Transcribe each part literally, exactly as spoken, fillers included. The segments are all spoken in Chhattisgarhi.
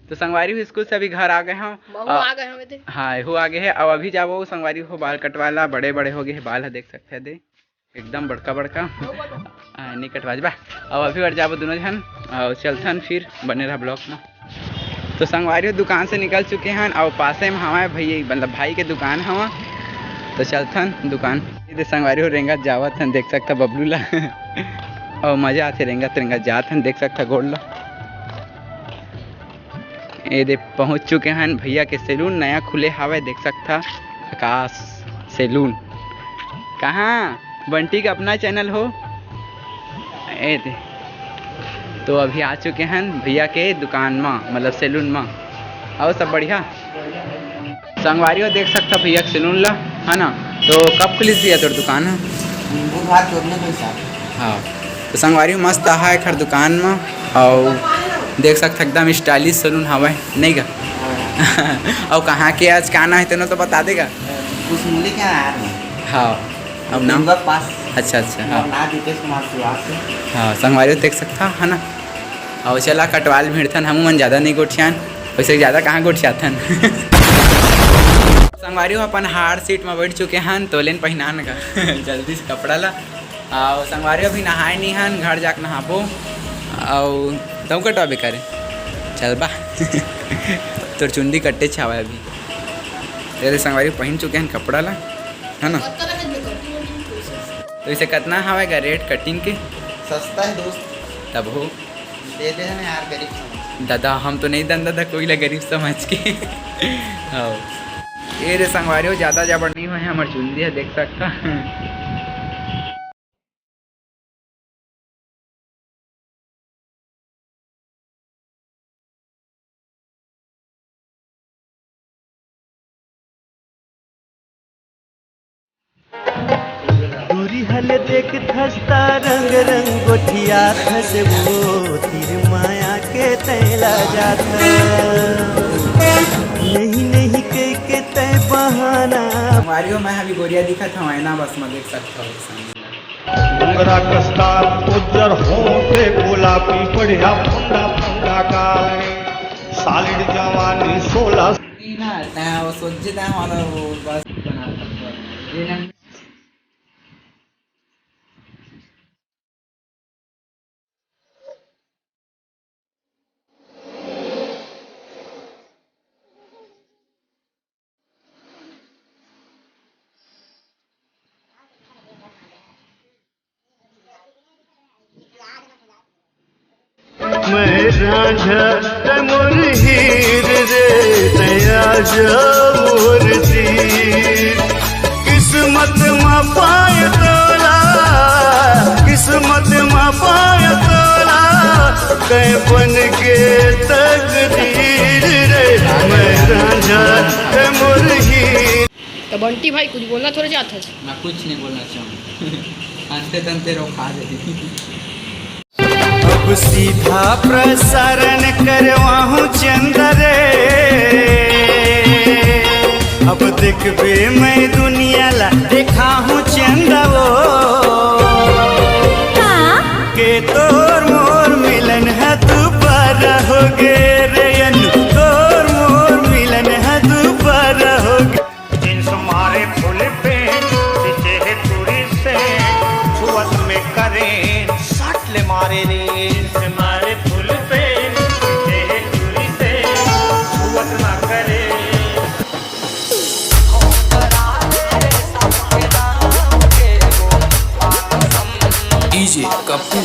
तो संगवारी हो, स्कूल से अभी घर आ गए हंव। महू आ गए हंव एदे। हाँ, एहू आ गए हे। अब अभी जाबो संगवारी हो बाल कटवाला, बड़े बड़े हो गए हे बाल ह, देख सकत हव एदे, एकदम बड़का बड़का। हाँ, नहीं कटवाज बा। अब अभी बर जाबो दोनों झन, अउ चलथन फिर, बने रहा vlog में। तो संगवारी हो, दुकान से निकल चुके हन, अउ पासे में हवय भैया, मतलब भाई के दुकान हवय। तो चलथन दुकान। एदे संगवारी हो, रेंगत जावत हन, देख सकत हव बबलू ला। अउ मजा आथे रेंगत रेंगत जात हन, देख सकत हव गोड़ ला। एदे पहुंच चुके हन भैया के सैलून, नया खुले हावय, देख सकत हव आकाश सैलून। कहाँ बंटी का अपना चैनल हो? एदे, तो अभी आ चुके हन भैया के दुकान म, मतलब सैलून म। अउ सब बढ़िया? संगवारी हो, देख सकत हव भैया के सैलून ला, है ना? तो कब खुलिस भैया तोर दुकान ह? बुधवार चोदने को हिसाब। हाँ, तो संगवारी हो, मस्त आहा एखर दुकान म, अउ देख सकत हव एकदम stylish सैलून हावय, नहीं गा? अउ कहाँ के आज का नाम हे तेनो तो बता देगा। कुछ मूली के यार। हाँ, अब नाम? दुर्गा पास। अच्छा, अच्छा, हाँ। नाम दीपेश कुमार श्रीवास्तव। हाँ, संगवारी हो देख सकत हव, है ना? अउ चला कटवाल भिड़थन, हमू मन ज़्यादा नहीं गोठियान, वैसे ज़्यादा कहाँ गोठियाथन। संगवारी हो अपन hard seat में बैठ चुके हन, तो लेन पहिनान का जल्दी से कपड़ा ला। अउ संगवारी हो अभी नहाए नहीं हन, घर जाके नहाबो। अउ तहूँ कटवाबे करे, चल बा। तोर चुंदी कट्टे छावा अभी। तेरे संगवारी हो पहिन चुके हन कपड़ा ला, है ना? तो इसे कितना हवय गा rate cutting के? सस्ता है दोस्त। तब हो। दे दे हमें यार, गरीब समझ। दादा, हम तो नहीं दन दादा कोई ला गरीब समझ के। हाँ। ये रे संगवारी हो, ज़्यादा जबर नहीं होय हे, हमर चुंदी हे, देख सकत हव। दूरी हले देखथस ता रंग रंग गोठियाथस, वो तीर माया के तैला जाथस। नहीं नहीं कह के तय बहाना। संगवारी हो, मैं अभी गोरिया दिखत हवं, आईना बस में देख सकत हव। घुंघरा कस्ता उज्जर होंठे गुलाबी, बढ़िया फुंडा फुंडा गाल रे, solid जवानी सोला। नहीं ना, तैं वो सोचे तैं वाला वो बस बना सकता है। ये ना। मैं रांझा तै मोर हीर रे, तै आजा मोर तीर। किस्मत मा पाए तोला, किस्मत मा पाए तोला, तै बन के तकदीर रे। मैं रांझा तै मोर हीर। तो बंटी भाई, कुछ बोलना थोड़े चाहत हस? मैं कुछ नहीं बोलना चाहूँ। हंसते तंते रहो, खा जाते। अब सीधा प्रसारण करवाहूँ चंदा रे, अब देखबे मैं दुनिया ला देखाहूँ चंदा वो। हाँ? के तोर मोर मिलन है दोबारा होगे रे अनु, तोर मोर मिलन है दोबारा होगे। जींस मारे फुल पैंट, खींचे है चूड़ी से, छुअत में करेंट, सट ले मारे रे। जींस मारे फुल पैंट, खींचे है चूड़ी से, छुअत ना करे। डीजे कपूर।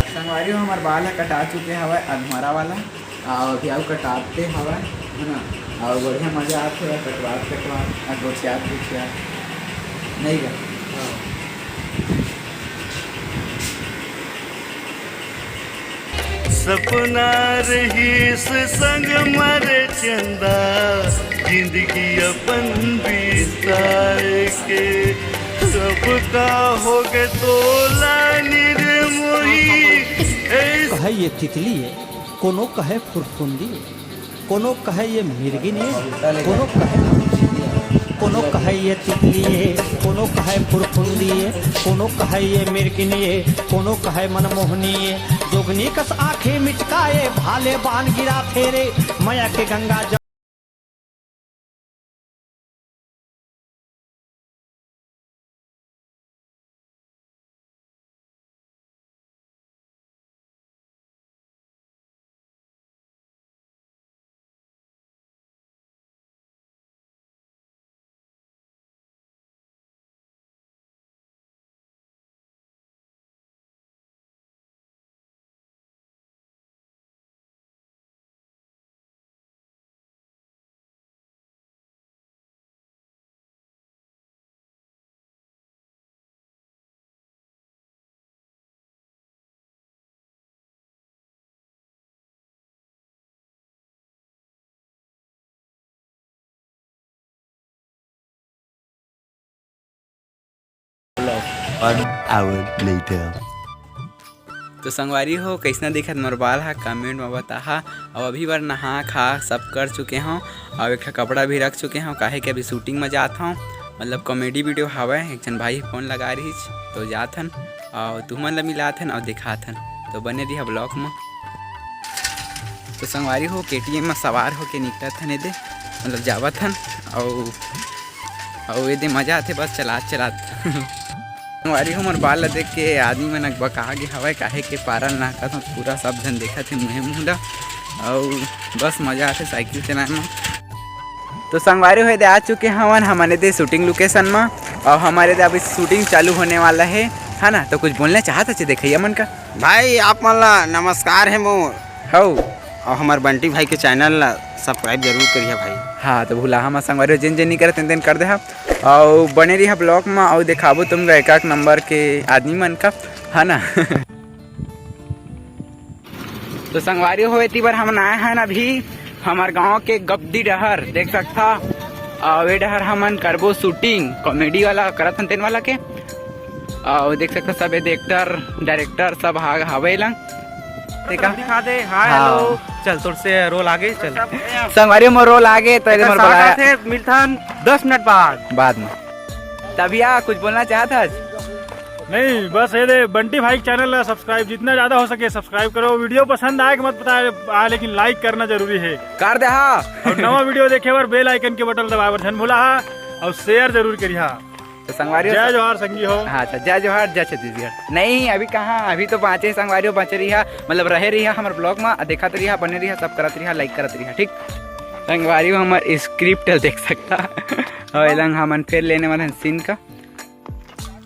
संगवारी हो, हमर बाल ह कटा चुके हवय, अधमरा वाला। अउ अभी अउ कटाते हवय, है ना? अउ बढ़िया मजा आथे कटवात कटवात, अउ गोठियात गोठियात, नहीं गा? हाँ। सपना रहिस संग मरे चंदा, जिंदगी अपन बिताए के। अब का होगे तोला निर्मोही, ए कहे ये तितली ये, कोनो कहे फुरफुंदी ये, कोनो कहे ये मिर्गिन ये, कोनो कहे, कोनो कहे ये तितली ये, कोनो कहे फुरफुंदी ये, कोनो कहे ये मिर्गिन ये, कोनो कहे मनमोहनी ये। जोगनी कस आंखें मिचकाए, भाले बान गिरा फेरे, मया के गंगा जल One hour later. तो संगवारी हो, कइसना दिखत मोर बाल हा, comment म बताहा। अउ अभी बर नहा खा सब कर चुके हव, अउ एक ठा कपड़ा भी रख चुके हव, काहे कि अभी shooting म जात हव, मतलब comedy video हावय। एक झन भाई phone लगा रहिस, तो जात हन, अउ तुमन ला मिलात हन अउ दिखात हन, तो बने रहिहा vlog म। तो संगवारी हो, KTM म सवार होके निकलत हन एदे, मतलब जावत हन, अउ अउ एदे मजा आथे बस चलात चलात। संगवारी हो, मोर बाल ला देख के आदमी मन अकबका गे हवय, काहे के पारा ल नाहकत हव, पूरा सब झन देखत हे मुहे मुंह ला। अउ बस मजा आथे साइकिल चलाए म। तो संगवारी हो, एदे आ चुके हवन हमन एदे shooting location म, अउ हमर एदे अभी shooting चालू होने वाला हे, है ना? तो कुछ बोलना चाहत हच देखइया मन का? भाई, आप मन ला नमस्कार हे मोर। हौ। अउ हमर बंटी भाई के channel ला subscribe जरूर करिहा भाई। हाँ, तो भुलाहा मत संगवारी हो, जेन जेन नइ करे तेन तेन कर देहा। अउ बने रहिहा vlog म, अउ देखाबो तुमन ला एक एक नंबर के आदमी मन का, है ना? तो संगवारी हो, एती बर हमन आए हन अभी हमर गांव के गबदी डहर, देख सकथा। अउ ए डहर हमन करबो shooting, comedy वाला करत हन तेन वाला के। अउ देख सकथा सब एदे actor, director सब हा-, हावे लंग। देखा? दिखा दे, hi, हाँ। Hello। चल, तोर से role आगे, चल। संगवारी मोर role आगे, तो एदे एकर मोर साथ बलाया। आथे, मिलथन दस मिनट बाद। बाद में। तभिया कुछ बोलना चाहत हस? नहीं, बस एदे बंटी भाई के channel ला subscribe जितना ज्यादा हो सके subscribe करो। Video पसंद आए के मत पता है, आ, लेकिन like करना जरूरी है। कर देहा। अउ नवा video देखे बर bell icon के button दबाए बर झन भुलाहा, अउ share जरूर करिहा। तो संगवारी हो जय जोहार संगी हो। हाँ, अच्छा, जय जोहार, जय छत्तीसगढ़। नहीं, अभी कहाँ, अभी तो बाँचे संगवारी हो, बाँचे रहिहा, मतलब रहे रहिहा हमर vlog म, देखत रहिहा, बने रहिहा, सब करत रहिहा, like करत रहिहा, ठीक? संगवारी हो, हमर script देख सकथा। अउ एलंग हमन फिर लेने वाले हैं scene का।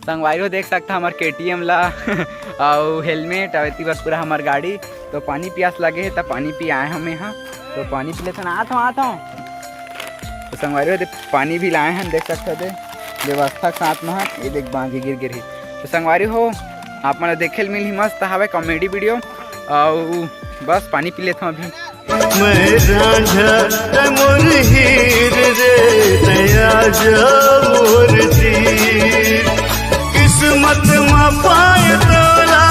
संगवारी हो, देख सकथा हमर KTM ला, अउ helmet, अउ एती बर पूरा हमर गाड़ी। तो पानी पियास लगे हे, त पानी पी आए हमें हा। तो पानी पी लेथन, आत हूँ, आत हूँ। तो संगवारी हो, दे पानी भी लाए हन, देख सकथा दे व्यवस्था के साथ में हा। ये देख, बांझी गिर गिर ही। तो संगवारी हो, आप मन ला देखे ल मिलही, मस्त हावे comedy video। अउ बस पानी पी लेथन अभी। मैं रांझा तै मोर हीर रे, तै आजा मोर तीर। किस्मत मा पाए तोला,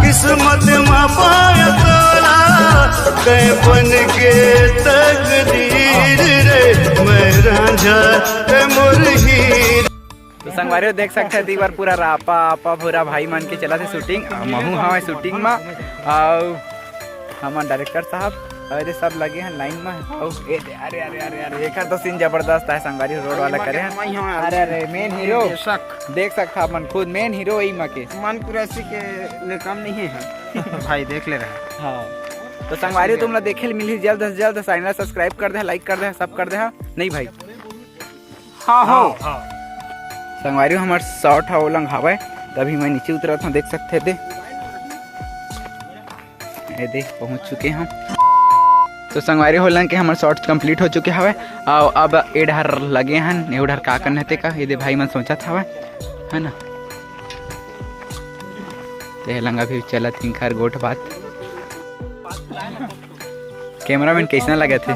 किस्मत मा पाए तोला, तै बन के तकदीर रे, मैं रांझा तै मोर हीर। तो संगवारी हो देख सकथे, एती बर पूरा रापा, आपा, भूरा भाई मन के चलत हे shooting। अउ महू हवय shooting म, अउ हमर director साहब, अउ एदे सब लगे हैं line म। अउ ए दे, अरे, अरे, अरे, अरे, एकर तो scene जबरदस्त है, संगवारी road वाला करे हैं। मैं हूँ अरे, अरे, main hero। निर्देशक। देख सकथा अपन खुद main hero ही म के। मन कुरैशी के ले कम नहीं है। भाई देख ले रहा। हाँ। तो संगवारी हो तुमन ला देखे ल मिलही जल्द से जल्द, channel subscribe कर दे, like कर दे, सब कर दे, हाँ? नहीं भाई? हाँ, हो। हाँ, हाँ। संगवारी हो, हमर shot ह ओलंग हावय, तभी मैं नीचे उतरत हूँ, देख सकथे दे। ए दे, पहुँच चुके हन। तो संगवारी हो, ओलंग के हमर shot complete हो चुके हवय। अउ अब ए डहर लगे हन, ए डहर का करना हे तेका, ए दे भाई मन सोचत हवय, है ना? ते लंग अभी चलत हिंखर गोठ बात। कैमरामैन कैसना लगत हे?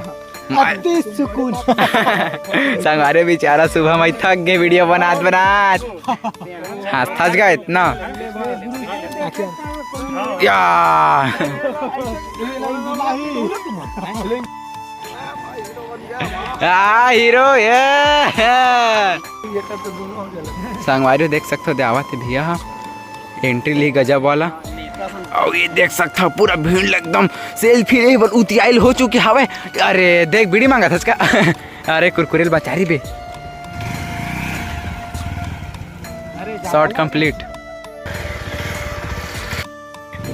अति सुकून। संगवारी बेचारा सुबह में थक गे वीडियो बनात बनात। हाँ, थक गे इतना। या। आ, हीरो, ये। संगवारी देख सकथो, दे आवत हे भैया ह, एंट्री ली गजब वाला। अउ ये देख सकथो, पूरा भीड़ ल एकदम सेल्फी ले बर उतियाइल हो चुके हवे। अरे देख, बीड़ी मांगत हस का? अरे कुरकुरे ल बचा रही बे। Shot complete.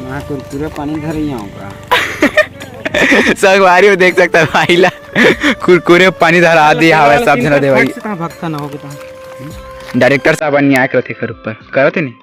मैं कुरकुरे पानी धर ही आऊँ का? संगवारी हो देख सकता है भाई ला, कुरकुरे पानी धरा दी हवे सब झन देवाई। फट से कहाँ भगता ना हो बेटा। डायरेक्टर साहब अन्याय करत हे कर ऊपर, करत हे नहीं।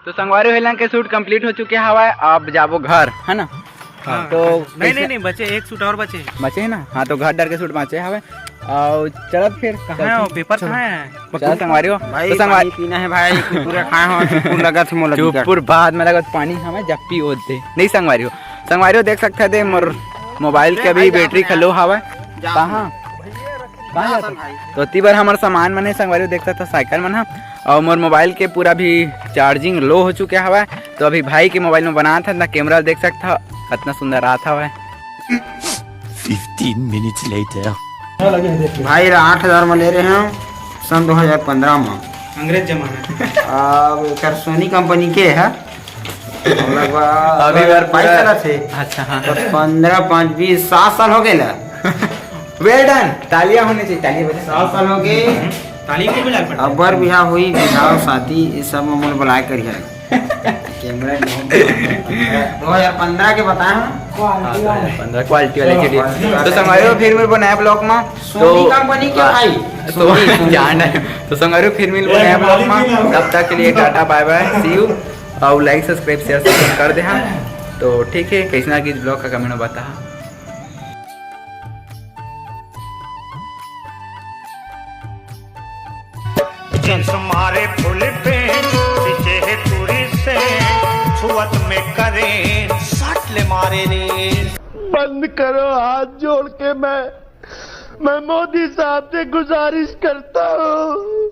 तो संगवारी हो, एलन के शूट कंप्लीट हो चुके हवय, अब जाबो घर, है ना? हाँ। तो नहीं, कैसे नहीं, नहीं, बचे एक शूट और बचे। बचे है ना? हाँ, तो घर डर के शूट बाँचे हवय। और चलत फिर कहाँ है वो? पेपर कहाँ है? चल संगवारी हो। भाई, तो संगवारी पानी पीना है भाई, कुरकुरे खाए हो, कुरकुरे लगा थे मोला दिक्कत। चुपुर बात में लगत पानी हमें जब पी होते। नहीं संगवारी हो, संगवारी हो देख सकते थे मोर मोबाइल के अभी बैटरी खलो हवय। कहाँ? कहाँ जाता? तो ओती बर हमर सामान मन हे संगवारी हो, देख सकथव साइकिल मन ह, अउ मोर मोबाइल के पूरा भी चार्जिंग लो हो चुके हवय। तो अभी भाई के मोबाइल में बनात हन, त कैमरा देख सकथव कतना सुंदर आत हवय। Fifteen minutes later. भाई ला आठ हजार में ले रहे हैं सन दो हजार पंद्रह में। अंग्रेज जमाना। अब एकर सोनी कंपनी के है। लगभग अभी बार बाईस पूरा चलत हे। अच्छा, हाँ। तो पंद्रह, पाँच, बीस, सात साल हो गए ला। Well done, तालियां होनी चाहिए, तालियां बजा। सात साल हो गए। ताली को भी लाग पड़ता है। अब्बर बिहाव हुई, बिहाव शादी, ये सब में मोल बुलाए करिए। कैमरा में दो हजार पंद्रह के बताए हम। हाँ, दो हजार पंद्रह क्वालिटी वाले चलिए। तो संगवारी हो, फिर मिलबो नया ब्लॉग में। सोनी तो कंपनी के भाई। तो सोनी, सोनी। जान है। तो संगवारी हो, फिर मिलबो नया ब्लॉग में। तब तक के लिए Tata, bye bye, see you। और लाइक, सब्सक्राइब, शेयर, सपोर्ट कर दे हाँ। तो ठीक है, कैसना की ब्लॉग का कमेंट में बता। जींस मारे फुल पैंट, पीछे है पूरी से, छुअत में करेंट, सट ले मारे रे। बंद करो, हाथ जोड़ के मैं, मैं मोदी साहब से गुजारिश करता हूँ।